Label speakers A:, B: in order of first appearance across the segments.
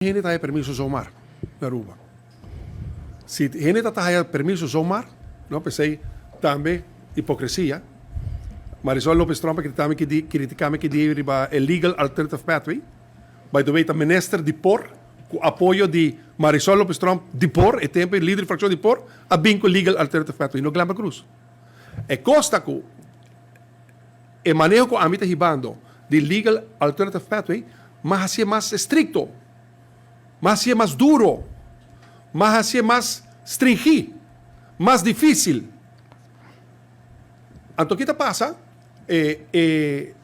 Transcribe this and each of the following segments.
A: Hende ta permiso zomaar na Aruba. Si hende ta haya permiso zomaar, no, p'esey tambe hipocresia. Marisol Lopez Tromp tambe critica cu di riba e legal alternative pathway. By the way, ta minister di POR, cu apoyo di Marisol Lopez Tromp di POR, e tempo lider di fraccion di POR, a bin cu legal alternative pathway, no Glenbert Croes. E cos ta cu e maneho cu ami ta hibando di legal alternative pathway, m'a haci'e mas estricto, m'a haci'e mas duro, m'a haci'e mas stringi, mas dificil. Anto, kico ta pasa? E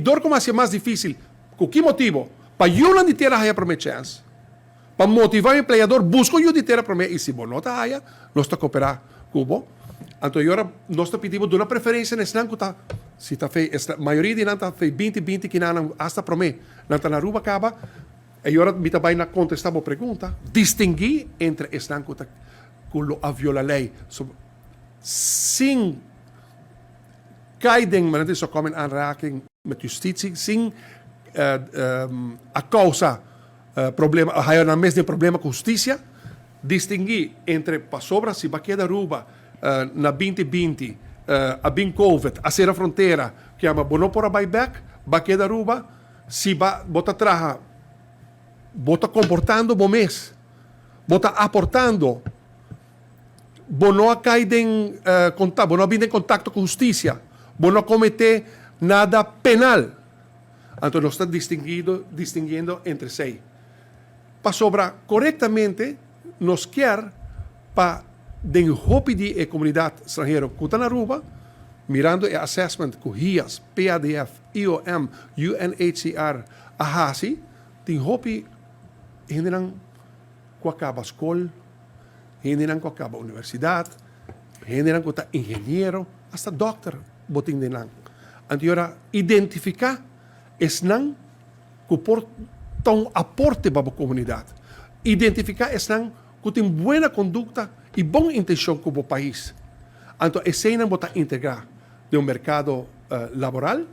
A: dor cu m'a haci'e mas dificil, cu ki motibo? Pa yiunan di tera haya prome chance. Pa motiva e empleador, busca yiu di tera prome, y si bo no ta haya, nos ta coopera cu bo. Anto, awor, nos ta pidi duna preferencia na esnan cu ta, si ta fe, mayoria di nan ta fe 20, 20 cu nan hasta prome, nan ta na Aruba caba. Y awor, mi tambe na contesta e pregunta, distingui entre esnan cu ta cu lo a viola ley. So, sin cay den, maar het is ook in aanraking met justitie, sin a causa problema, haya nan mes den problema cu husticia, distingui entre pasobra si bo a keda Aruba na 2020, a bin COVID, a cera frontera, cu yama bo no por a bay back, bo a keda Aruba, si bo ta traha, bo ta comportando bo mes, bo ta aportando, bo no a cay den contacto, bo no a bin den contacto cu husticia, bo no a comete nada penal. Anto, nos ta distinguiendo entre esey. Pasobra, corectamente, nos kier pa den hopi di e comunidad stranhero cu ta na Aruba, mirando e assessment cu HIAS, PADF, IOM, UNHCR, a haci, tin hopi hendenan cu a caba scol, hendenan cu a caba universidad, hendenan cu ta ingeniero, hasta dokter bo tin den nan. Anto ora identifica esnan cu por ta un aporte pa e comunidad. Identifica esnan cu tin bon conducta y bon intencion cu e pais. Anto, eseynan bo ta integra den un mercado laboral,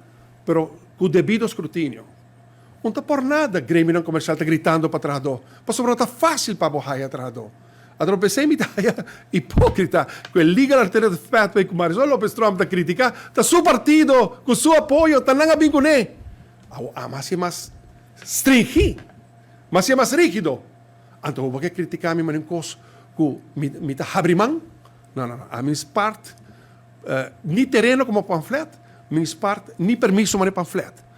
A: pero cu debido escrutinio. No ta por nada gremio comercial ta gritando pa trahador. Pasobra no ta facil pa haya trahador. Anto, p'esey mi ta hipocrita cu e legal alternative pathway cu Marisol Lopez Tromp ta critica, ta su partido, cu su apoyo, ta nan a bin cune. A m'a haci'e mas stringi, m'a haci'e mas rigido. Anto, bo kier critica mi, mas cos cu mi ta habri man? No, no, no. Ami n' spart ni tereno como pamflet, mi n' spart ni permiso mas pamflet.